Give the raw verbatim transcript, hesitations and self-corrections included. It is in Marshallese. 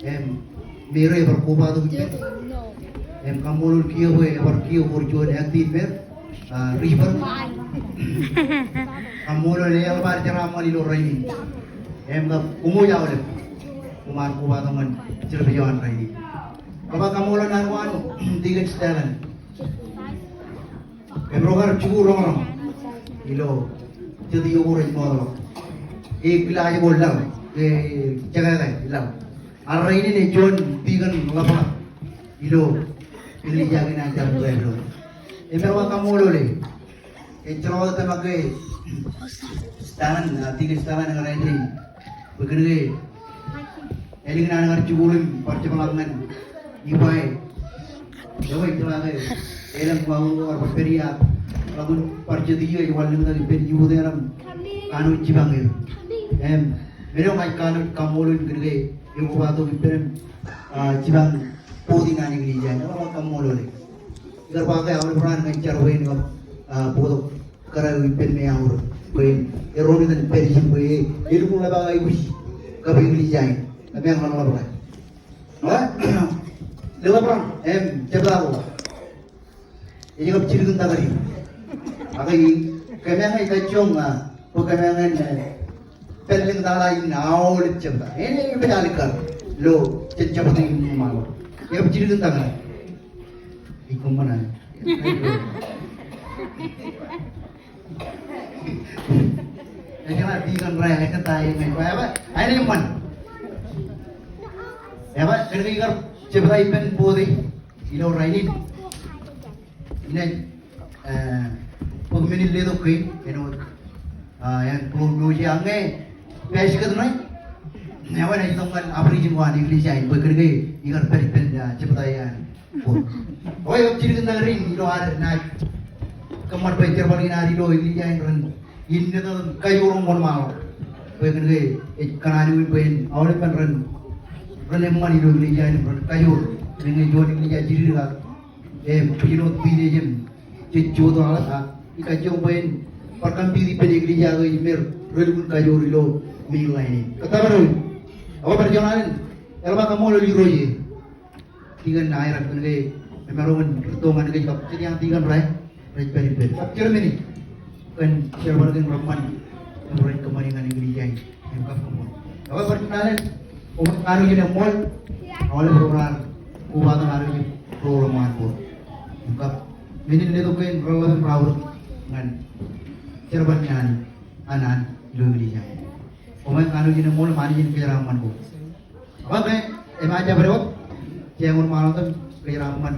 Im, Mary ebar kobatok ippān. Im, kaṃṃoolol kiiō bwe ebar kiiō ko juon acting Mary, ah, River. Kaṃṃoolol eḷap ad jeraaṃṃan ilo rainin. Im, kab koṃ aolep, koṃ ar kobatok ñan jerbal eo an rainin. Kab kaṃṃoolol naan ko an Deacon Stalin. Im ro kar jikuuḷ roñroñ ilo jet iiō ko rej mootḷọk. Eklejia ko laḷ, e, jekeke laḷ. Ak rainin ej juon deacon ḷapḷap ilo eklejia kein an Jar Tribe ro. Im ro kar kaṃṃoolol e. Ejjeḷọk tōmak ke Stalin, ah, Deacon Stalin ear āindein bwe kōnke elōñ naan kar jikuuḷ im bar jepḷaak ñan Ibae. Eo ejjeḷā ke elōñ wāween ko kar bar pād ia, ḷọk im bar jet iiō ej wanlōñtak ippān iuteer im kanooj jipañ er. Im, men eo ña ij kanooj kaṃṃoolol kōnke ekobatok ippān im, ah, jipañ board in an eklejia in. Ḷọk im kaṃṃoolol e. Ikar ba ke aolep raan ñan jar bwe en kab, ah, bōktok kōrā eo ippān me aorōk. Bwe en erom etan pād ijin bwe elukkuun ḷap aō aikuj kab eklejia in. Kōmeañ ḷapḷap ke. Ḷe, ḷapḷap, im, jepta ko. Ej kab jidik in takdik. Ak kōmeañ ej kajjioñ, ah, bwe kōmeañ en, eh, pād lōñ tata in aolep jepta. En ej pād alikkar ilo jen jabdewōt in ṃaḷo. Ej kab jidik in takdik. Ij kōṃṃan aō. Ej kōṇaan deacon ro ej kōttāik ñan ba, eba, aenōṃṃan. Eba, kōnke ikar jepta ippān board e ilo rainin. Inaaj, eh, bōk men in letok kein, āinwōt, ah, en bōk men in ñe, basket ṇe. Eba, inaaj itok ñan operation ko an eklejia in, bwe kōnke ikar pād ippān, ah, jepta eo an. Eo ej jidik in takdik in ilo ad naaj kōṃṃan bwe jerbal in ad ilo eklejia in ren indetok im kajoor im wōnṃaanḷọk. Bwe kōnke ej kōṇaan eo in bwe en aolepān ren, ren eṃṃan ilo eklejia in im ren kajoor. Meñe juon eklejia jidikdik ak, im, bwijin wōt bwijin ej im jej jutak ḷọk ak ij kajjioñ bwe en bar compete ippān eklejia ko ej me relukkuun kajoor ilo main line in. Kōttōpar eo. Ak bar juon alen, eḷap aō kaṃṃoolol Irooj e. Deacon Airab kōnke emaroñ in rūtto ñan kōj kab jet iañ deacon ro rej pād ippād. Kab Germany kōn jerbal kein reṃṃan im rej kōṃṃani ñan eklejia in. Im kab koṃṃool. Ak bar juon alen, koṃ kanooj in eṃṃool, aolep ro raar kobatok, kanooj in ro reṃṃan ko. Im kab men in letok kein reḷap im raorōk ñan jerbal in an, an, an ilo eklejia in. Koṃ kanooj in eṃṃool im Anij en kōjeraaṃṃan ko. Ak ke, emaroñ jabdewōt, jej wōnṃaanḷọk im kōjeraaṃṃan